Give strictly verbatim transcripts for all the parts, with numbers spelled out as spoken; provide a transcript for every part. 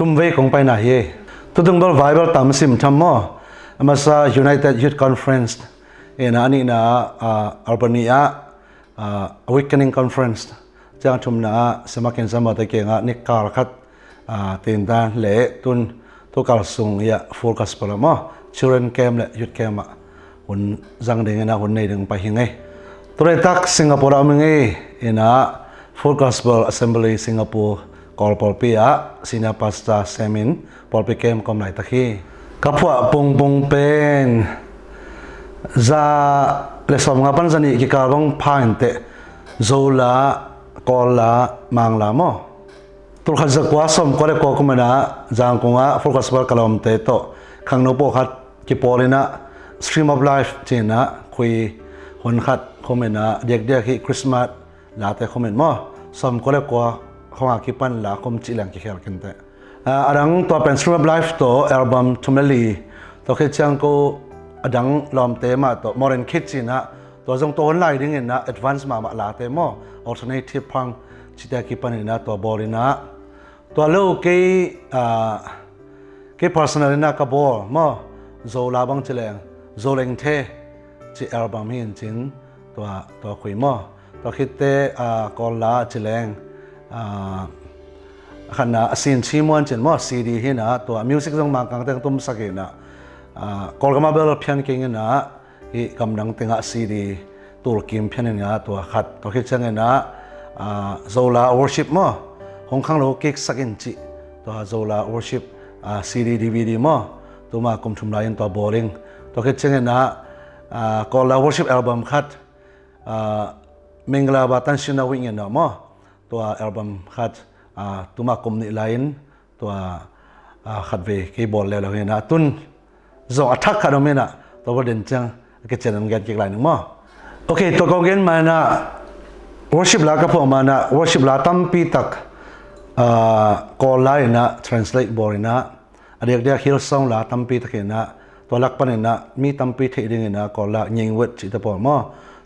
Tumvei kong paina hi. Tutung bel Bible tam sim tham maw. A masa United Youth Conference ina, a nihna ah, Albany ah, ah, Awakening Conference, ciang thumna ah Semakin Zamate kiangah nikal khat ah, tindan le tun tukal sung ia Full Gospel ah maw, Children Camp le Youth Camp ah hun zang ding ina, hun nei ding pai hi ngei. Tulaitak Singapore ah om hi ngei ina, Full Gospel Assembly Singapore Kawl pawlpi ah Senior Pastor semin pawlpi kem kom laitak hi. Ka phuah pungpung pen za le sawmnga pan zanih kikal bang pha inteh, Zola, Kawlla, Mangla maw. Tulkhat zakua sawmkua le kua kum ina Zangkung ah Full Gospel ka lawmte tawh khangno pawlkhat kipawl ina, Stream of Life ci ina khui hun khat khum ina, diakdiak hi Christmas late khum in maw, sawmkua le kua khong a kipan la khum cih leng kikhel kinte. Ah, a dang tua pen Stream of Life tawh album thum le li, tua khit ciang ko a dang lawmte mah tawh Modern Kid ci ina, tua zong tua hun lai ding ina advance mahmah late maw, alternative phang cite a kipan ina tua bawl ina, tua lo kei, ah, kei personal ina ka bawl maw, Zola bang ci leng, Zolengthe ci album hi in cin, tua, tua khui maw. Tua khitte ah, Kawlla ci leng, ah, a khatna a sin Chimuan cin maw, C D hi ina, tua music zong Mangkangte tumsak ina, ah, Kawlgam ah bel phian keng ina, hih gamdang tengah C D tulkim phian ina tua khat. Tua khit ciang ina, ah, Zola Worship maw, hong khanglo kiksak in cih, tua Zola Worship ah, C D D V D maw, tuma kum thum lai in tua bawl ing. Tua khit ciang ina, ah, Kawlla Worship album khat, ah, Mingala Batan Sina Wing ina maw, tua album khat, ah, tuma kum nih lai in tua, ah, khatvei kei bawl leuleu hi ina, tun zong a thak khat om ina, tua bawl den ciang a kician in gen kik lai ning maw. Ok, tua kong gen ma ina, worship la ka phuah ma ina, worship la tampi tak, ah, Kawlla ina translate bawl ina, a diakdiak Hillsong la tampi tak ina, tua lak pan ina mi tampi theih ding ina Kawlla Nyingwet cihte pawl maw.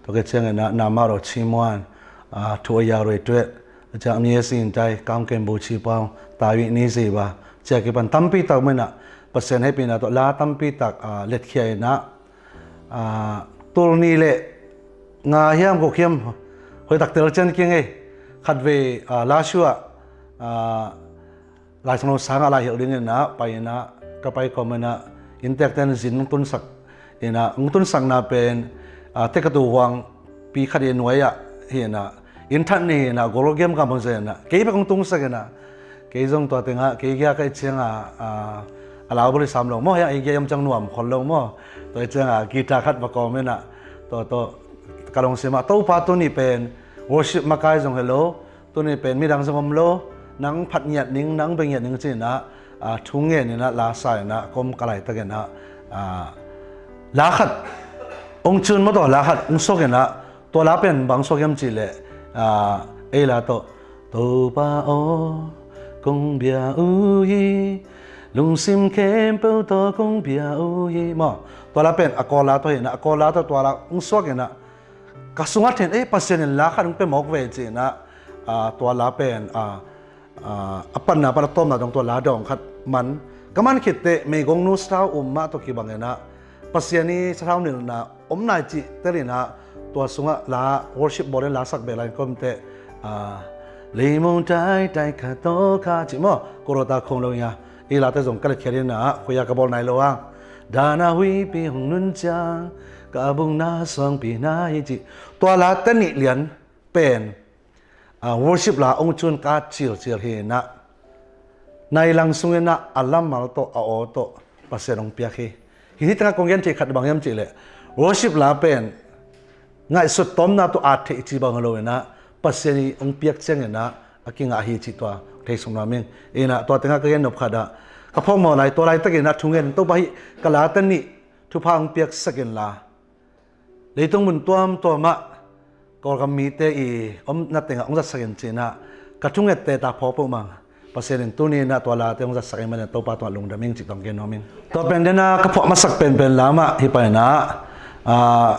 Tua khit ciang ina Namaro Chimuan, ah, Thu Aya Roi Tuet, a ciang Ni Sin Tai, Kam Kem Bu Chi Pau, Tawi Ni Ziba, ci a kipan tampi tak om ina, Pasian hehpihna tawh la tampi tak, ah, letkhia ina, ah, tul nih le nga hiam guk hiam hoihtak tel cian kei ngei. Khatvei, ah, last year ah, ah, Lai Siangtho sang ah lai hilh ding ina pai ina, ka pai kawm ina, innteekte'n zin hong tunsak ina, hong tunsakna pen, ah, Tekatu Huangpi khat i nuai ah hi ina, inn that ni ina, gol game kam hong zai ina, kei bek hong tungsak ina, kei zong tua tengah kei gia ka hih ciang a, ah, a lau bul i sam lo maw, hiah i gia i om ciang nuam khol lo maw. Tua hih ciang a guitar khat va kawm ina, tua, tua ka lungsim ah, Topa, tuni pen worship makai zong hi lo, tuni pen midang zong om lo, nang phat ngiat ning, nang bia ngiat ning ci ina, ah, thu ngen ina, la sa ina, kom ka laitak ina, ah, la khat hong cun maw, tua la khat hong suak ina, tua la pen bang suak hiam cih leh, ah, ei la tawh, Topa aw, kong bia uh hi, lungsim khempeuh tawh kong bia uh hi maw. Tua la pen a Kawlla tawh hi ina, a Kawlla tawh tua la hong suak ina, ka sungah then, eh, Pasian in la khat hong pia mawk ve ci ina, ah, tua la pen, ah, ah, a panna pan a tawpna dong tua la dawng khat man. Ka man khit teh meigongnu sathau um mah tawh kibang ina, Pasian i sathau nilhna om nai cih tel ina, tua sungah la worship bawl in la sak beh lai in kom teh, ah, Leimong taitai kha tawh kha cih maw, Korota khong lo ia, i late zong ka letkhiat ina, khuia ka bawl nai lo a, Dana huipi hong nun ciang, ka bungna suangpi na hi cih. Tua late nih lian pen, ah, worship la hong cun ka cilcil hi ina, nai lang sung ina a lamal tawh a aw tawh Pasian hong piak hi. Hih ni tengah kong gen theih khat bang hiam cih leh, worship la pen ngaihsut tawmna tawh at theih ci bang hi lo ina, Pasian i hong piak ciang ina a kingah hi cih tua thei sung nuam ing. Ina tua tengah ka gen nop khat ah, ka phawk mawh lai, tua laitak ina thu ngen, Topa, hih ka late nih thupha hong piaksak inla, leitung mun tuamtuam ah Kawlgam mite i omna tengah hong zatsak in ci ina ka thungette ta phawk peuhmah. Pasian in tuni ina tua late hong zatsak ahih manin Topa tungah lungdam ing cih tawh gen nuam ing. Tua pen den a ka phuah masak penpen la mah hi pai ina, ah,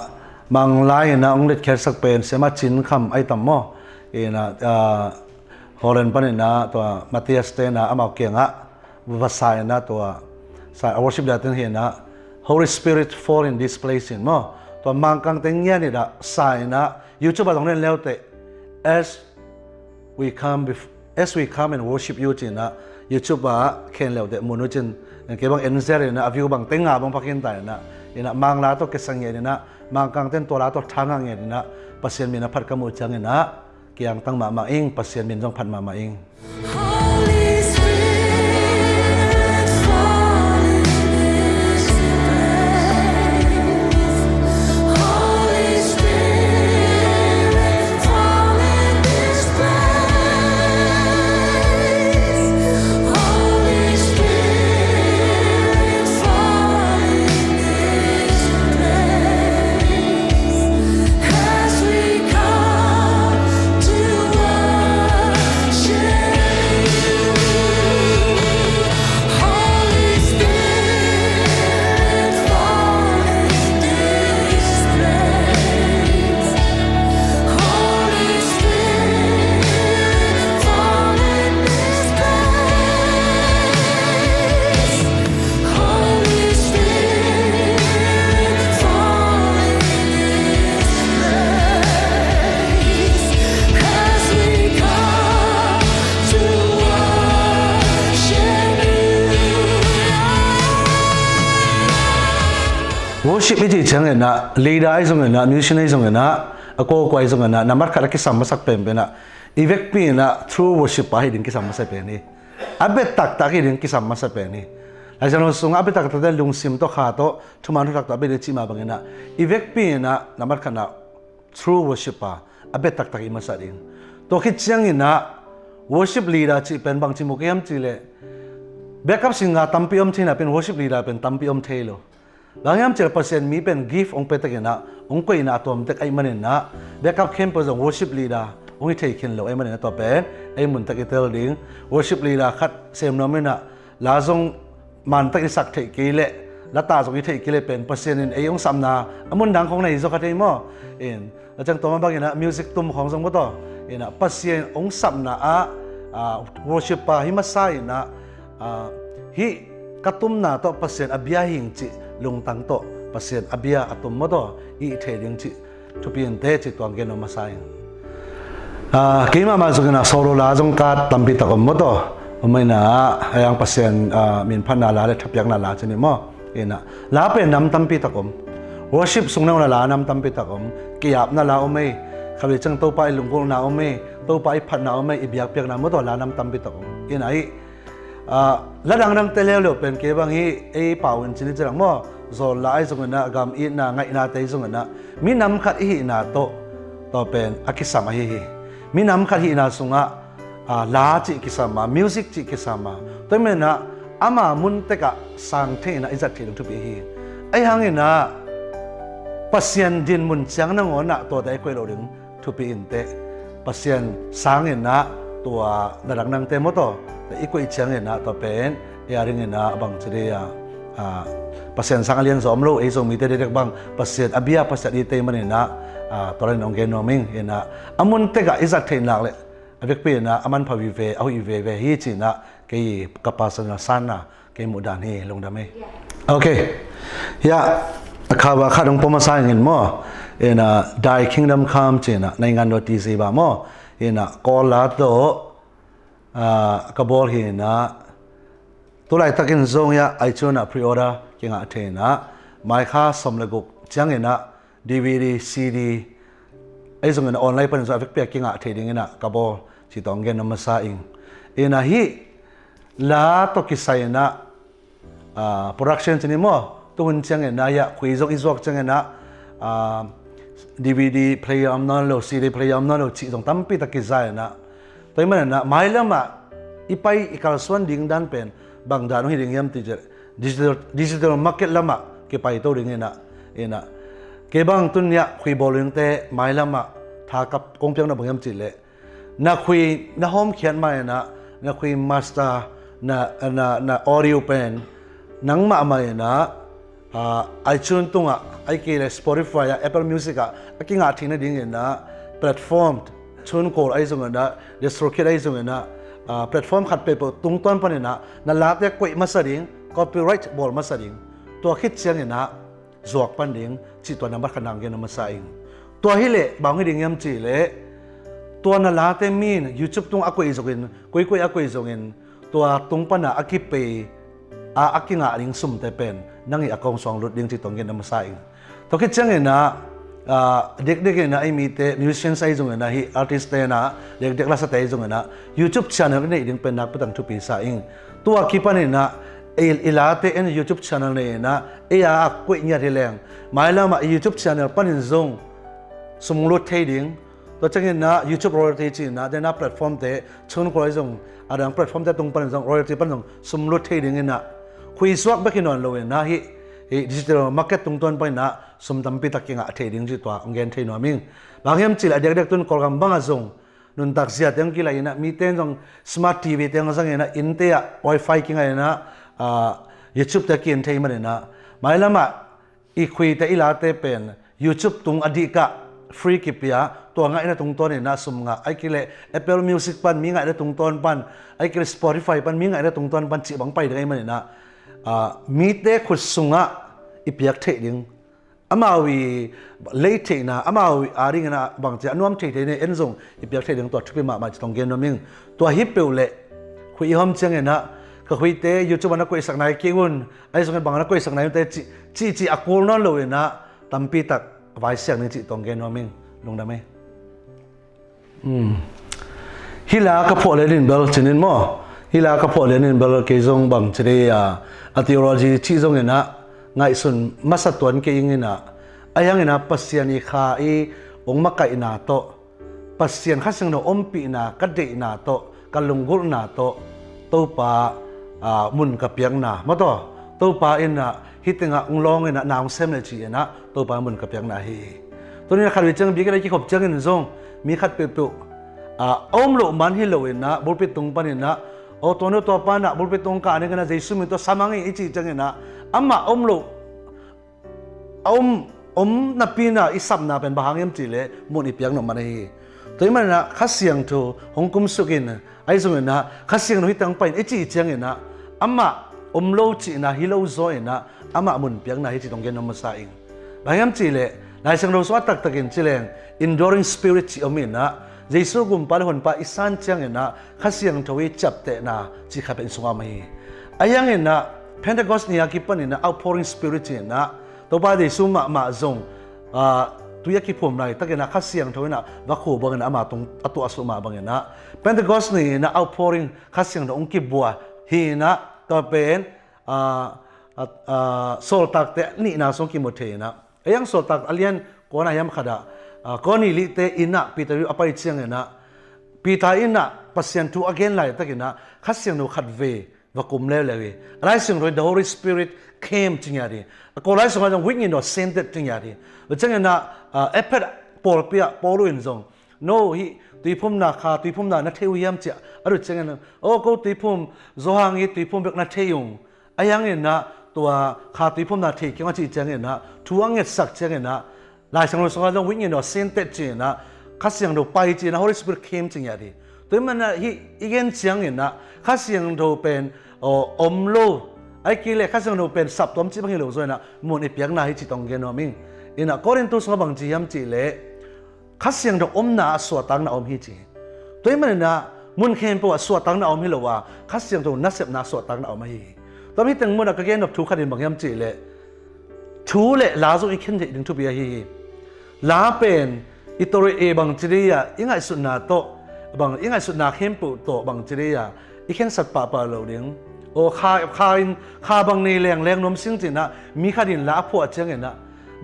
Mangla ina hong letkhiatsak pen Siama Cin Kham ahi tam maw. Ina, ah, Holland pan ina tua Matthias te ina amau kiangah va sa inah tua sa a worship leader ten hi inah Holy Spirit fall in this place in maw. Tua Mangkang teng ngian inah sa inah YouTube ah zong len leuteh as we come bef- as we come and worship you ci inah YouTube ah khen leuteh mun uh cin kei bang enzer inah a view bang teng nga bang phakin ta inah inah Mangla tawh kisang ngian inah Mangkang ten tua la tawh thangah ngian inah Pasian min a phat ka muh ciang inah kiangtang mahmah ing, Pasian min zong phat mahmah ing. Holy Spirit, fall in this place. Holy Spirit, fall in this place. Holy Spirit, fall in this place. As we come to worship you, Holy Spirit, fall in this place. Holy Spirit, fall in this place. Holy Spirit, fall in this place as we come to worship you. Worship i cih ciangin ah, leader ahi zongin ah, musician ahi zongin ah, a kawkaw ahi zongin ah, nambat khat a kisam masak penpen ah, i vekpi in ah true worship pa hi ding kisam masak pen hi. A bia taktak hi ding kisam masa pen hi. Laisiangtho sungah a bia taktakte lungsim tawh, kha tawh, thuman thuthak tawh a bia ding cih mah bangin ah, i vekpi in ah nambat khatna true worship pa a bia taktak i masa ding. Tua khit ciangin ah worship leader cih pen bangci mu kei hiam cih leh backup singer tampi om thei napi-in worship leader pen tampi om thei lo. Bang hiam cih leh Pasian mi pen gift hong pia takin ah, hong koihna a tuam tek ahih manin ah, backup khempeuh zong worship leader hong hi thei khin lo ahih manin ah, tua pen ei mun tek i tel ding. Worship leader khat sem nuam in ah, la zong man tek i sak theih kei leh, la ta zong i theih kei leh pen Pasian in ei hong sapna a mun dang khong na hi zaw kha thei maw? In, a ciang tua mah bangin ah music tum khawng zong maw taw, in ah Pasian hong sapna ah, ah, worship pa hi masa in ah, ah, hih ka tumna tawh Pasian a bia hi ing cih lungtang tawh Pasian a bia a tum maw taw, i hih thei ding cih thupi in teh cih tuang gen om masa in. Ah, keimah mah zong in ah solo la zong ka tampi tak om maw taw, om in ah, a yang Pasian, ah, min phatna la le thapiakna la ci ni maw? In ah, la pen nam tampi tak om. Worship sung nangawn ah la nam tampi tak om. Ki-apna la om ei. Khatvei ciang Topa i lunggulhna om ei. Topa i phatna om ei. I biakpiakna maw taw la nam tampi tak om. In ah, ah, la dangdangte leuleu pen kei bang hi, ei pau in cin hi ci dang maw. Zawl la ahi zongin ah, gam itna, ngaihnate ahi zongin ah, minam khat i hihna tawh, tua pen a kisam ahi hi. Minam khat hihna sungah, ah, la cih kisam a, music cih kisam a, tua ahih manin ah ama mun tekah sang thei in ah i zat theih ding thupi hi. Ahih hangin ah Pasian din mun ciang nangawn ah tuate i koih loh ding thupi in teh. Pasian sangin ah tua na dangdangte maw taw, i koih ciangin ah tua pen ei a dingin ah bangci dih a, ah, Pasian sang a lianzaw om lo, ei Zomite dekdek bang Pasian a bia, Pasian i tei manin ah, ah, tua lain hong gen nuam ing. In ah a mun tekah i zat theih nak leh a vekpi in ah a manpha vive, a hoih vive hi ci-in ah kei ka personal sanna, kei muhdan hi. Lungdam ei. Ok. Hiah a cover khat hong pom masa ing maw? In ah Thy Kingdom Come ci-in ah, နိုင်ငံတော်တည်စေပါ maw? In ah Kawl la tawh, ah, ka bawl hi. In ah tu laitakin zong hiah iTunes ah pre-order kingah thei in ah, mai kha sawm le guk ciangin ah D V D, C D, ahi zongin ah online panin zong a vekpi a kingah thei dingin ah ka bawl cih tawh hong gen nuam masa ing. In ah hih la tawh kisai in ah, ah, production ci ni maw? Tuhun ciangin ah hiah khui zong i zuak ciangin ah, ah, D V D player om nawn lo, C D player om nawn lo cih zong tampi tak kiza in ah, tua ahih manin ah mailam ah i pai i kalsuan ding dan pen bang dan hong hi ding hiam cih leh digital, digital market lamah kipai to ding in ah, in ah kei bang tun hiah khui bawl dingte mailam ah tha kap kong piak nop bang hiam cih leh, na khui na hawmkhiat mah in ah, na khui master, na, na, na audio pen nangmah mah in ah, ah, iTunes tungah, ahih kei leh Spotify ah, Apple Music ah a kingah theih nadingin ah platform, TuneCore ahi zongin ah, DistroKid ahi zongin ah, ah, platform khat peuhpeuh tungtawn paninah na late koih masa ding, copyright bawl masa ding. Tua khit cianginah zuak pan ding cih tua nambat khatna hong gen masa ing. Tua hileh bang hi ding hiam cihleh, tua na late mi in YouTube tung a koih zongin, koikoi a koih zongin, tua tung pana a kipei a, a kingah ding sumte pen nang ih account sung lut ding cih tua hong gen masa ing. Tua khit cianginah, ah, dekdek inah ei mite, musicians ahi zonginah, hih artist tenah, dekdek lasate ahi zonginah YouTube channel i neih ding pen nakpi tak thupi sa ing. Tua kipaninah ei i late en YouTube channel nei inah ei a a koih ngiat hi leng, mailamah i YouTube channel panin zong sum lut thei ding. Tua cianginah YouTube royalty ci inah, dena platform te, TuneCore zong, a dang platform te tung panin zong, royalty pan zong sum lut thei dinginah, khui suak bek hi nawn loinah hih, hih digital market tungtawn paninah sum tampi tak kingah thei ding cih tua hong gen thei nuam ing. Bang hiam cihleh a dekdek tun Kawlgam bangah zong nuntak ziate hong kilai inah, mite in zong smart TV te hong zang inah, innte ah wifi kingai inah, ah, YouTube te ki-en thei maninah, mailamah i khuite i late pen YouTube tung a dihkah free kipia, tua ngaihna tungtawn inah sum ngah, ahih kei leh Apple Music pan mi ngaihna tungtawn pan, ahih kei leh Spotify pan mi ngaihna tungtawn pan cih bang pai ding ahih maninah, ah, mite khut sungah i piak theih ding, amau i lei theihna, amau a dinginah bangci a nuam theithei nei en zong i piak theih ding tua thupi mahmah cih tong gen nuam ing. Tua hi peuh leh khui i hawm cianginah, ka khuite YouTube ah na koihsak nai kei un, ahi zongin bang na koihsak nai unte cih, cih, cih a kul nawn loinah tampi tak vaisiak ning cih tong gen nuam ing. Lungdam ei. Hmm. Hih la ka phuah lianin bel cinin maw, hih la ka phuah lianin bel kei zong bangci dei a, a theology cih zonginah ngaihsun masa tuan kei inginah, ahi hanginah Pasian i Kha i hong makaihna tawh, Pasian Kha Siangtho ompihna ka deihna tawh, ka lunggulhna tawh, Topa, ah, mun ka piakna, maw taw, Topa inah hih tengah hong lawng inah na hong sem le ci inah Topa mun ka piakna hi hi. Tuninah khat vei ciang biakinn a kikhop ciangin zong mi khat peuhpeuh, ah, a om loh man hi loinah bulpit tung paninah, aw, tua nu tua pa inah bulpit tung kah ninginah Jesu min tawh sam hang i cih cianginah amah om loh, a om, om napi inah i sapna pen bang hang hiam cihleh mun i piak nop man ahi hi. Tua ahih maninah Kha Siangtho hong kumsuk in, ahi zonginah Kha Siangtho hih teng pai in i cih cianginah amah om lo cihna hi lo zaw inah amah mun piakna hi cih tong gen nuam masa ing. Bang hiam cihleh Lai Siangtho sung a taktakin ci leng enduring spirit cih om inah, Jesu Gumpa le Honpa i san cianginah Kha Siangtho i ciaptehna cih khat pen sungah om ahi hi. Ahi hanginah Pentecost ni a kipaninah outpouring spirit ci inah, Topa Jesu mahmah zong, ah, tui a kiphum laitakinah Kha Siangtho inah va khuh banginah ama tung a tuahsuh mah banginah Pentecost ni inah outpouring Kha Siangtho hong kibua hi inah, tua pen, ah, ah, ah, Sawltakte nihna sung kimu thei inah. Ahi hang Sawltak a lian kuana hiam khatah, ah, Kornelite innah Peter a pai cianginah, Peter innah Pasian thu a gen laitakinah Kha Siangtho khat vei va kum leuleu hi. A Lai Siangtho in the Holy Spirit came ci ngiat hi. A Kawl Lai Siangtho in zong วิญญาณบริสุทธิ์ ci ngiat hi. Tua cianginah, ah, Efesa pawlpi ah Paul in zong, no, hih tuiphumna, Kha tuiphumna na thei uh hiam ci a dot ciangin, aw, ko tuiphum, Johan i tuiphum bek na thei ung. Ahi hanginah tua Kha tuiphumna thei keng a cih cianginah, thu a ngetsak cianginah, Lai Siangtho sungah zong วิญญาณบริสุทธิ์ ci inah, Kha Siangtho pai ci inah, Holy Spirit came ci ngiat hi. Tua ahih maninah hih i gen cianginah Kha Siangtho pen, aw, om lo, ahih kei leh Kha Siangtho pen saptuam cih bang hi lo zaw inah mun i piakna hi cih tong gen nuam ing. Inah Korinto sungah bang ci hiam cihleh, Kha Siangtho omna ah suahtakna om hi ci hi. Tua ahih maninah mun khempeuh ah suahtakna om hi lo a, Kha Siangtho nasepna ah suahtakna om ahi hi. Tua hih teng munah ka gen nop thu khat in bang hiam cihleh, thu le la zong i khen theih ding thupi ahi hi. La pen i Torah e bang ci dei a, i ngaihsutna tawh, bang i ngaihsutna khempeuh tawh bang ci dei a, i khensat pahpah lo ding. Aw, Kha, Kha in, Kha bang nei lengleng nuam sing ci inah, mi khat in la a phuah cianginah,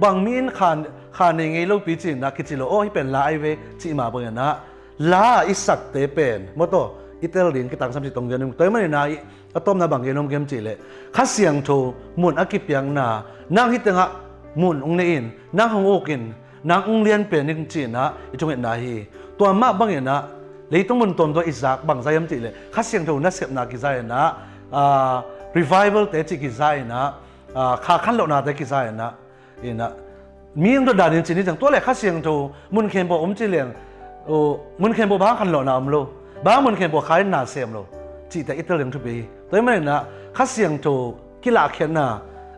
bang mi in Kha, Kha nei ngei lopi ci inah kici lo, aw, hih pen la ahi ve cih mah banginah, la a i sakte pen, maw taw, i tel ding kitangsam cih tong gen nuam ing. Tua ahih maninah i, a tawpna bang gen nuam ka hiam cihleh, Kha Siangtho mun a kipiakna, nang hih tengah mun hong nei in, nang hong uk in, nang hong lian pen ning ci inah i thungetna hi. Tua mah banginah leitung mun tuamtuam i zak bangzah hiam cihleh, Kha Siangtho nasepna kiza inah, ah, revival te cih kiza inah, ah, Kha khanlawhnate kiza inah, inah, mi hong dot danin ci ni ciang, tua leh Kha Siangtho mun khempeuh om ci leng, aw, mun khempeuh bang khanlawhna om lo. Bang mun khempeuh kha in na sem lo cihte i tel ding thupi hi. Tua ahih maninah Kha Siangtho kilahkhiatna,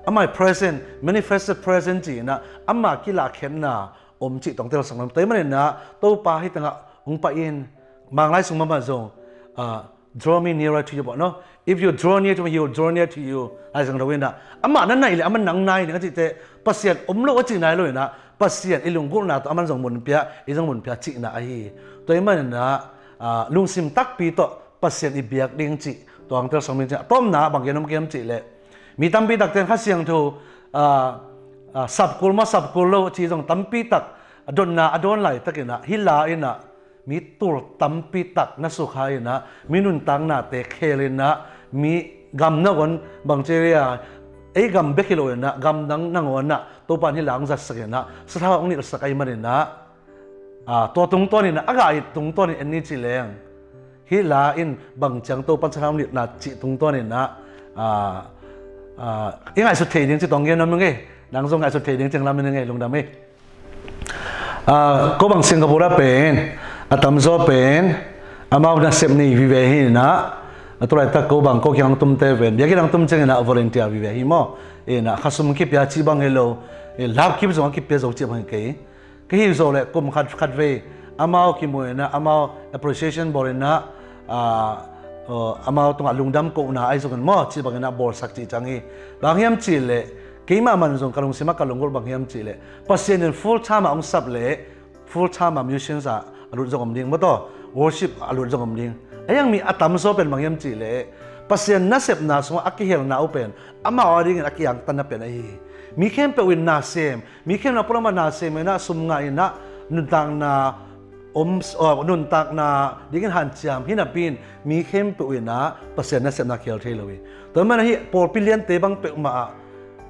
amah i present, manifested present ci-inah amah kilahkhiatna om cih tawh hong telsak nuam. Tua ahih maninah Topa hih tengah hong pai in, Manglai sung mahmah zong, ah, draw me nearer to you, bawh no. If you draw near to me, he will draw near to you. Ai zang lo inah, amah na naih leh amah nang nai ding a cihte, Pasian om lo a cih nai lo inah, Pasian i lunggulhna tawh amah zong mun pia, i zong mun pia cihna ahi hi. Tua ahih maninah, ah, lungsim takpi tawh Pasian i biak ding cih tua hong telsak nuam ing. A tawpna bang gen nuam ka hiam cih leh, mi tampi takte in Kha Siangtho, ah, ah, sap kul maw, sap kul lo ci zong tampi tak a dotna a dawn laitakinah hih la inah mi tul tampi tak na sukha inah, mi nuntaknate khel inah, mi gamna gon bangci ria, ei gam bek hi lo inah, gam dang nangawnah Topa in hih la hong zatsak inah, sathau hong nilhsak ahih maninah, ah, tua tungtawn inah, a gah it tungtawn in en ni ci leng, hih la in bang ciang Topa in sathau hong nilhna cih tungtawn inah, ah, ah, i ngaihsut thei ding cih tawh hong gen nuam ing ei. Nang zong ngaihsut thei ding cih lam in ing ei, lungdam ei. Ah, ko bang Singapore ah pen a tamzaw pen amau nasep nei vive hi inah, a tu laitak ko bang ko kiang hong tumte pen biakinn hong tum ciangin ah volunteer vive hi maw. Inah khasum kipia cih bang hi lo, eh, lap kip zong a kipia zo cih bang hi kei. Ka hih zawh leh kum khat khat vei amau kimu inah, amau appreciation bawl inah, ah, uh, amau tungah lungdam kohna ahi zongin maw, cih bangin ah bawlsak cih ciang hi. Bang hiam cih leh, keimah man zong ka lungsim ah ka lunggulh bang hiam cih leh, Pasian in full time ah hong sap leh, full time ah musicians ah a lut zong om ding, maw taw, worship a lut zong om ding. A hiang mi a tamzaw pen bang hiam cih leh, Pasian nasepna sungah a kihelna uh pen amau a dingin a kiangtanna pen ahi hi. Mi khempeuh in na sem, mi khempeuh in a pualam ah na sem inah, sum ngah inah, nuntakna om, aw, nuntakna dingin hanciam hi napi in mi khempeuh inah Pasian nasepna khel thei lo hi. Tua ahih manin hih pawlpi liante bang peuhmah ah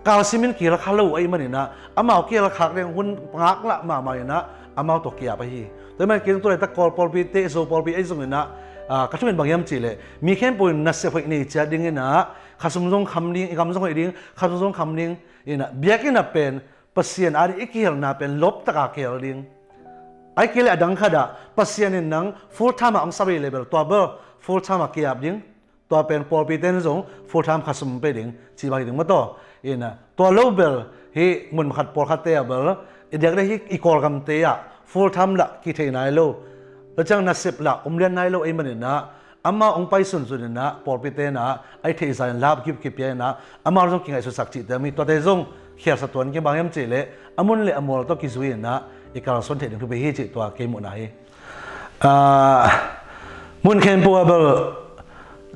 kalsim in kihel kha lo ahih maninah, amau kihel khak ding hun ngaklah mahmah inah amau tawh ki-ap ahi hi. Tua ahih manin kei zong tu laitak Kawl pawlpite, Zo pawlpi ahi zong inah, ah, ka thu in bang hiam cih leh, mi khempeuh in nasep hoih nei ciat ding inah, khasum zong kham ding, i gam zong hoih ding, khasum zong kham ding inah, biakinn ah pen Pasian a ding i kihelna pen lawptak a kihel ding. Ahih kei leh a dang khat ah Pasian in nang full time ah hong sap hi leh bel, tua bel full time ah ki-ap ding. Tua pen pawlpite in zong full time khasum pe ding cih bang hi ding, maw taw. Inah tua lo bel hih mun khat pawlkhatte ah bel, i diakdiak hih i Kawlgamte ah full time lah kithei nai lo, tua ciang nasep lah om lian nai lo ahih maninah, amau hong pai sunsun inah, pawlpite inah a i theihsa in lap kip kipia inah, amau zong kingaihsutsak cihte om hi. Tuate zong khialsa tuan kei, bang hiam cih leh, a mun le a mual tawh kizui inah i kalsuan theih ding thupi hi cih tua kei muhna hi. Ah, mun khempeuh ah bel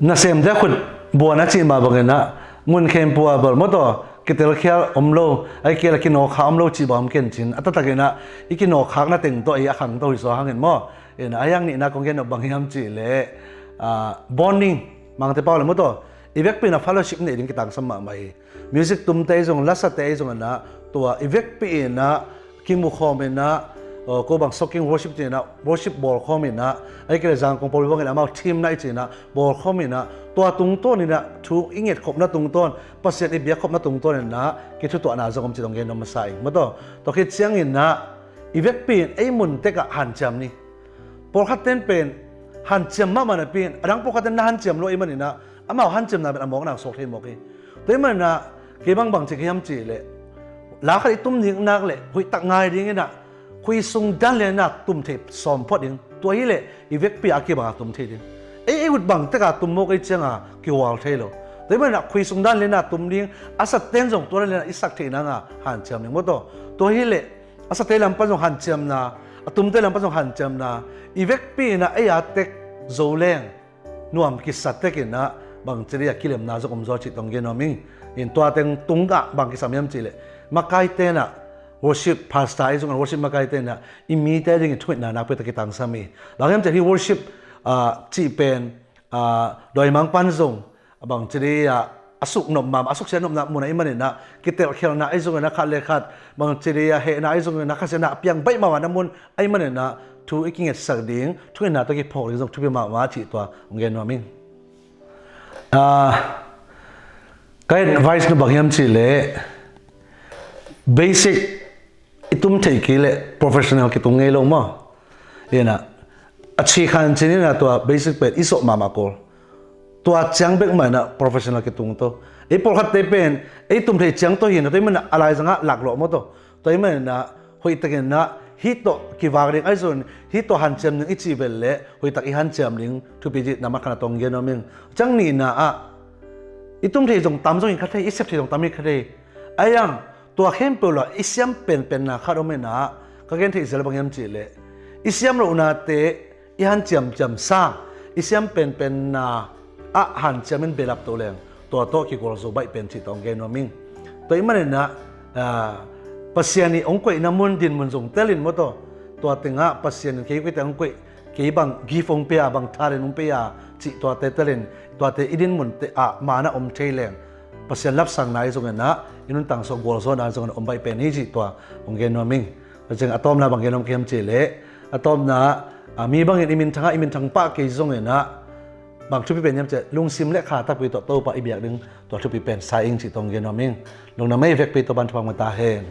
nasemte khut buan a cih mah bang inah, mun khempeuh ah bel, maw taw, kitelkhial om lo, ahih kei leh kinawkkha om lo cih bang om ken cin, a taktak inah i kinawkkhakna teng tawh ei a khangto hi zaw hangin maw. Inah a hiang nihna kong gen nop bang hiam cih leh, ah, bonding, Mangte pau leh, maw taw, i vekpi inah fellowship neih ding kitangsam mahmah hi. Music tumte ahi zong, lasate ahi zong inah, tua i vekpi inah kimu khawm inah, uh, ko bang soaking worship ci inah, worship bawl khawm inah, ahih kei leh Zangkong pawlpi bangin amau team night ci inah bawl khawm inah, tua tungtawn inah thu i ngetkhopna tungtawn, Pasian i biakkhopna tungtawn inah kithutuahna zong om cih tawh hong gen nuam masa ing, maw taw. Tua khit ciang inah i vekpi in ei mun tek ah hanciam ni. Pawlkhatte in pen hanciam mahmah napi in, a dang pawlkhatte in na hanciam lo ahih maninah, amau hanciamna pen a mawkna suak thei mawk hi. Tua ahih maninah kei bang bang ci ka hiam cih leh, la khat i tum ding nak leh hoihtak ngai ding inah, khui sung dan lian inah tum thei sawm phot ding. Tua hi leh i vekpi a kibang a tum thei ding. Ei, ei ut bang tek a tum mawk ahih ciang a kihual thei lo. Tua ahih maninah khui sung dan lian inah tum ding, a satte in zong tua dan lian inah i sak theih nang a hanciam ding, maw taw. Tua hi leh a sate lam pan zong hanciamna, a tumte lam pan zong hanciamna, i vekpi inah ei a tek zo leng nuam kisa tek inah, bangci dih a kilemna zong om zaw cih tawh hong gen nuam ing. In tua teng tungah bang kisam hiam cih leh, makaite inah, worship pastor ahi zong, worship makaite inah i mite dingin thungetna nakpi tak kitangsam hi. Bang hiam cih leh hih worship, ah, cih pen, ah, dawimangpa'n zong bangci dih a, a suknop mahmah, a suksiat nopna mun ahih maninah, kitelkhialna ahi zong inah, khat le khat bangci dih a hehna ahi zong inah, Kha Siangtho a piang baih mahmahna mun ahih maninah, thu i kingetsak ding, thungetna tawh kiphawk ding zong thupi mahmah cih tua hong gen nuam ing. Ah, ka advice na bang hiam cih leh, basic i tum theih kei leh professional kitung ngei lo maw. Inah, A chikhan cinin ah tua basic pen i sawh mahmah kul. Tua ciang bek mah inah professional kitung to. Ei pawlkhatte pen ei tum thei ciang to hi na, tua i manah a laizangah laklawh maw to. Tua i manah hoihtakin ah hih tawh kivak ding ahi zongin hih tawh hanciam ding i cih vel leh hoihtak i hanciam ding thupi cih na mat khat na tawng gen nuam ing. Ciang nihna ah i tum thei zong tam zong hi kha thei, i sep thei zong tam hi kha thei. Ahi hang tua khempeuh lo ah i siam penpenna khat om inah, ka gen theih zel bang hiam cih leh i siam lohnate i hanciamciam sang, i siam penpenna ah hanciam in behlap to leng tua tawh kigualzo baih pen cih tawng gen nuam ing. Tua i maninah Pasian i hong koihna mun dinmun zong telin maw to. Tua tengah Pasian in kei koihte hong koih, kei bang gift hong pia, bang talent hong pia cih tuate telin tuate i dinmunte ah mana om thei leng Pasian lapsangna i zong inah i nuntakna sung gualzawhna zong inah om baih pen hi cih tua hong gen nuam ing. Tua ciang a tawpna bang gen nuam ka hiam cih leh a tawpna ah mi bangin i minthang ah i minthang pah kei zong inah bang thupi pen hiam cih leh lungsim le kha takpi tawh Topa i biak ding tua thupi pen sa ing cih tawng gen nuam ing. Lungdam ei, vekpi Topa in thupha hong pia ta hen.